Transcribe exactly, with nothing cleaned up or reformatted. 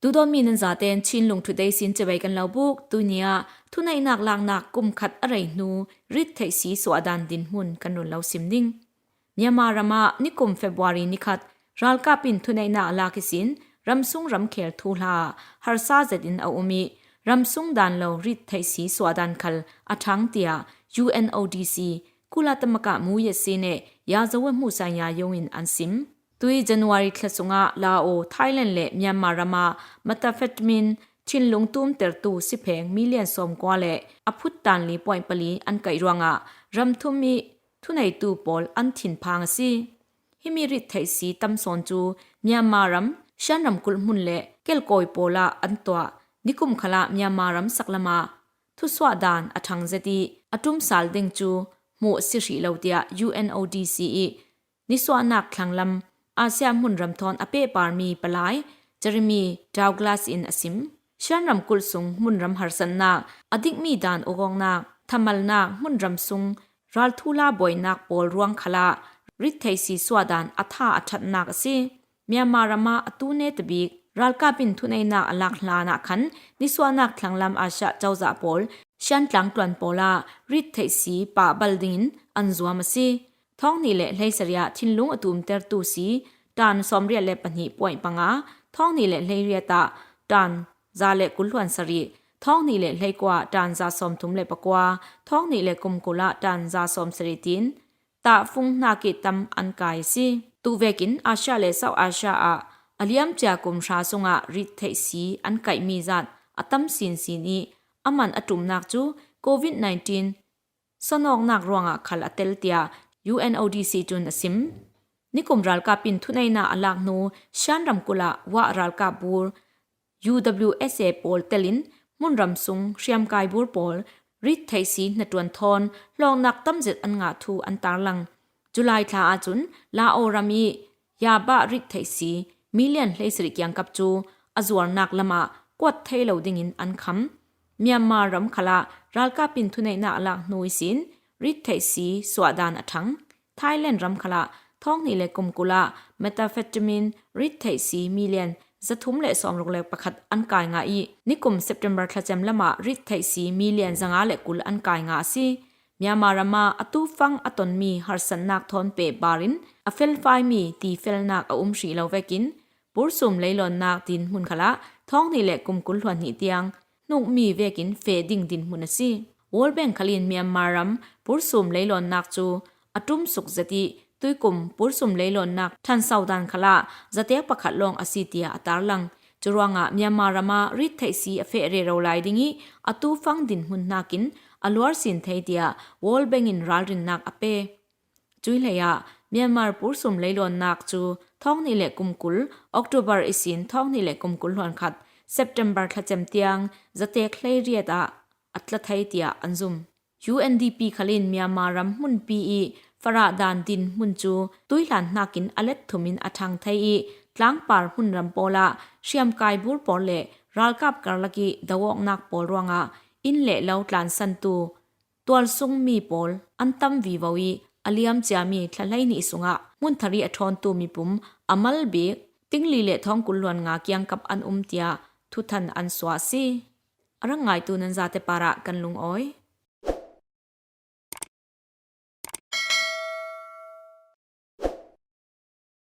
Tudawn mi nan zaten Chin lungthute sin cibai kan lo buk. Tunia thuneihnak laknak kum khat a rei hnu rittheihsi suahdan dinhmun kan run lo sim ding. Myanmar ramah nikum February nikhat ralkap in thuneihnak a lak ihsin ramsung ramkhel thuhla harsa zetin a um ih, ramsung dan lo rittheihsi suahdan khal a thang, tiah U N O D C, Kula Tamaka Muyasi ne Yazawa Musanya Yong in an sim. Tui January thla sungah Lao, Thailand le Myanmar ramah methamphetamine thinlung tumtertu sipheng million sawmkua le a phuttan li point pali an kaih ruangah ramthum ih thuneitu pawl an thinphang a si. Himi rittheihsi tamsawn cu Myanmar ram Shan ramkulh hmun le Kelkawi pawlah an tuah. Nikum khalah Myanmar ram saklamah thusuahdan a thang zet ih a ṭum sal ding cu hmuh a si hrih lo, tiah U N O D C ih nisuahnak thlanglam Asia hmunram thawn a pehparmi palai Jeremy Douglas in a sim. Shan ramkulh sung hmunram harsatnak, a dikmi dan awgawknak, thamalnak, hmunram sung ralthuhla buainak pawl ruang khalah rittheihsi suahdan a tha a ṭhatnak a si. Myanmar ramah atu netabik ralkap in thuneihnak a lak hlanah khan nisuahnak thlanglam Asia cozah pawl Shan tlangtluan pawlah rittheihsi pahbal dingin an zuam a si. Thawng hnih le hleisarih ah thinlung a tumtertu si ṭan sawmriat le pahnih point panga, thawng hnih le hleiriat ah ṭan za le kul hluan sarih, thawng hnih le hleikua ah ṭan za sawmthum le pakua, thawng hnih le kum kul ah ṭan za sawmsarih tiin tahfung hnak ih tam an kai a si. Tuvekin Asia le South Asia ah a liamcia kum hra sungah rittheihsi an kaihmi zat a tam sinsin ih, a man a ṭumnak cu covid nineteen sonawknak ruangah khal a tel, tiah U N O D C cun a sim. Nikum ralkap in thuneihnak a lak hnu Shan ramkulh ah Wah ralkap bur U W S A pawl telin hmunram sung hriamkai bur pawl rittheihsi hnaṭuan thawn hlawknak tamzet an ngah thu an tarlang. July thla ahcun Lao ram ih yabah rittheihsi million hleisarih kiangkap cu a zuarnak lamah kuat thei lo dingin an kham. Myanmar ram khalah ralkap in thuneihnak a lak hnu ihsin rittheihsi suahdan a ṭhang. Thailand ram khalah thawng hnih le kum kul ah methamphetamine rittheihsi million zathum le sawmruk le pakhat an kai ngah ih, nikum September thlacem lamah rittheihsi million zanga le kul an kai ngah a si. Myanmar ramah atu fang a tonmi harsatnak thawn pehpar in a felfaimi tifelnak a um hrih lo vekin, pursum leilawnnak dinhmun khalah thawng hnih le kum kul hluan hnih tiang hnukmi vekin feh ding dinhmun a si. World Bank khal in Myanmar ram pursum leilawnnak cu a ṭumsuk zet ih, tuikum pursum leilawnnak ṭhansodan khalah zatek pakhat lawng a si, tiah a tarlang. Curuangah Myanmar ramah rittheihsi a feh rero lai ding ih, atu fang dinhmun hnakin a luarsin thei, tiah World Bank in ralrinnak a pe. Cuih hleiah Myanmar pursum leilawnnak cu thawng hnih le kum kul October ihsin thawng hnih le kum kul hluan khat September thlacem tiang zatek hleiriat ah a tla thei, tiah an zum. U N D P khal in Myanmar ram hmunpi ih farah dan dinhmun cu tuihlan hnakin a let thum in a ṭhang thei ih, tlangpar hmunram pawlah hriamkai bur pawl le ralkap karlak ih do awknak pawl ruangah inn le lo tlansantu tualsungmi pawl an tam vivo ih, a liamciami thla hleihnih sungah hmunthar ih a ṭhawntu mipum a mal bik tingli le thawng kul hluan nga kiangkap an um, tiah thuthan an suah a si. A rak ngaitu nan zate parah kan lungawi.